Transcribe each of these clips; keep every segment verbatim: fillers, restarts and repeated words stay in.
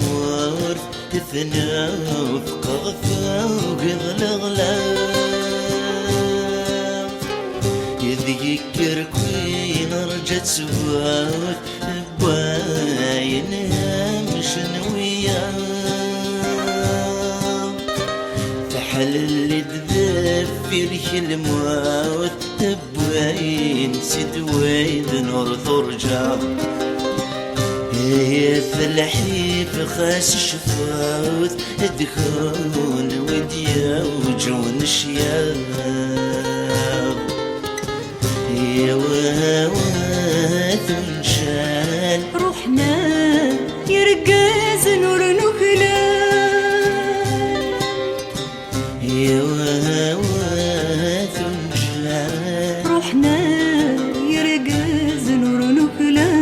Ur tefnuffqeɣ tugiḍ leɣla. Ideg yekker kwin rǧa ttwut, wwayen amcen wiyaḍ. Teḥlelli-d deffir-k lmut, wwayen-tt-id widen ur turǧa. Ihi lḥif xas cfut, d kunwi d-yewǧen ccyaḍ. Yewwet uncal. Ruḥna yergazen ur nuklal. Yewwet uncal. Ruḥna yergazen ur nuklal.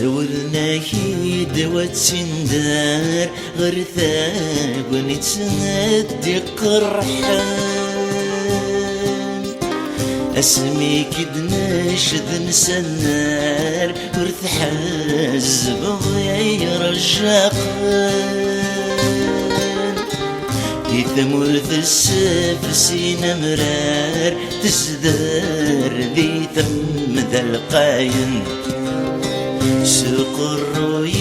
Sawlen-ak-id wa ttinder ɣer tagnit n d-iqerḥen. Asmi k-id-necden s annar, ur tḥezzbeḍ irjaqen. Di tmurt ssefsin amrar, tezder di temda lqayen. S uqerruy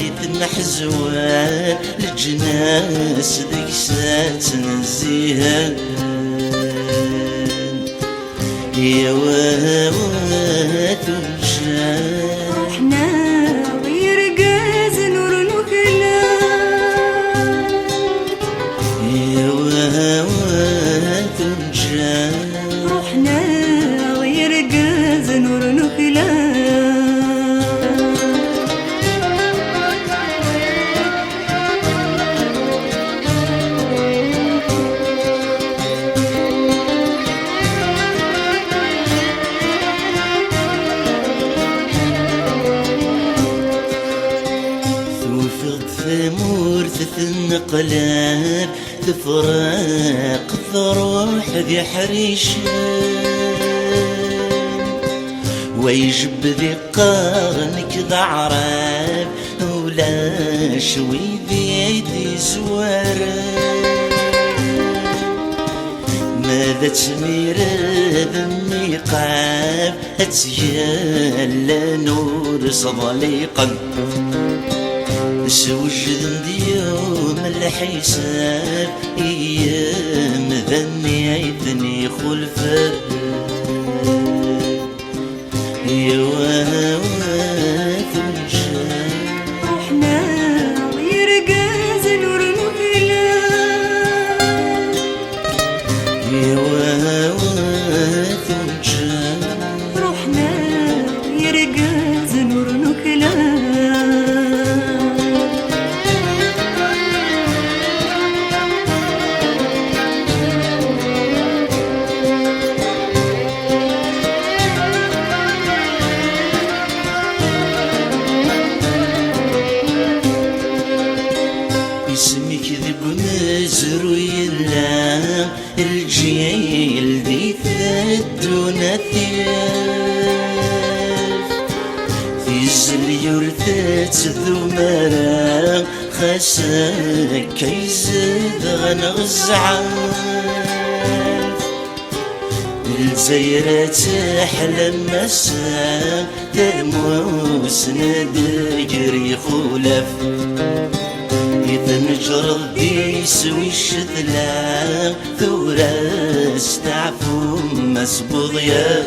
i tneḥzwan, leǧnas deg-s ad ttnezzihen. Yewwet uncal. Ruḥna yergazen ur nuklal. Yewwet uncal. Ruḥna yergazen ur nuklal. Tufiḍ-d tamurt tenneqlab, tefreq truḥ d iḥricen. Wa ijebbed iqqar nekk d aɛrab, ulac wid i d-izwaren. Ma d atmired n iqab, ad tt-yallan ur sḍliqen. Swejden-d yum lḥisab i yemdanen i ten-ixulfen. Yewwet uncal. Ruḥna yergazen ur nuklal. Yewwet uncal. Ruḥna yergazen ur nuklal. Isem-ik deg umezruy yella, lǧil di teddun ad t-yaf. Tizli ur tettdum ara, xas akka izedɣen ɣezɛaf. Lezzayer ad teḥlem ass-a, tamusni deg-r ixulaf. I tneǧreḍ d iswi ccetla, tura steɛfum ass n uḍyaf.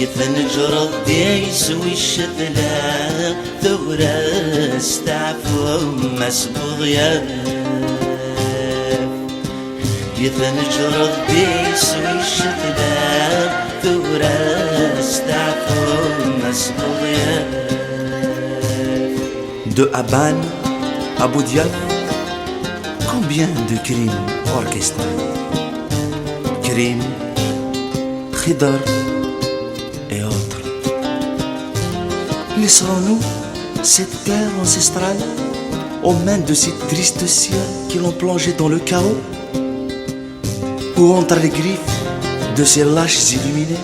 I tneǧreḍ d iswi ccetla, tura steɛfum ass n uḍyaf. I tneǧreḍ d iswi ccetla, tura steɛfum ass n uḍyaf. De Haban à Boudiaf, combien de crimes orchestrés? Krim, Khidr et autres. Laisserons-nous cette terre ancestrale aux mains de ces tristes cieux qui l'ont plongée dans le chaos, ou entre les griffes de ces lâches illuminés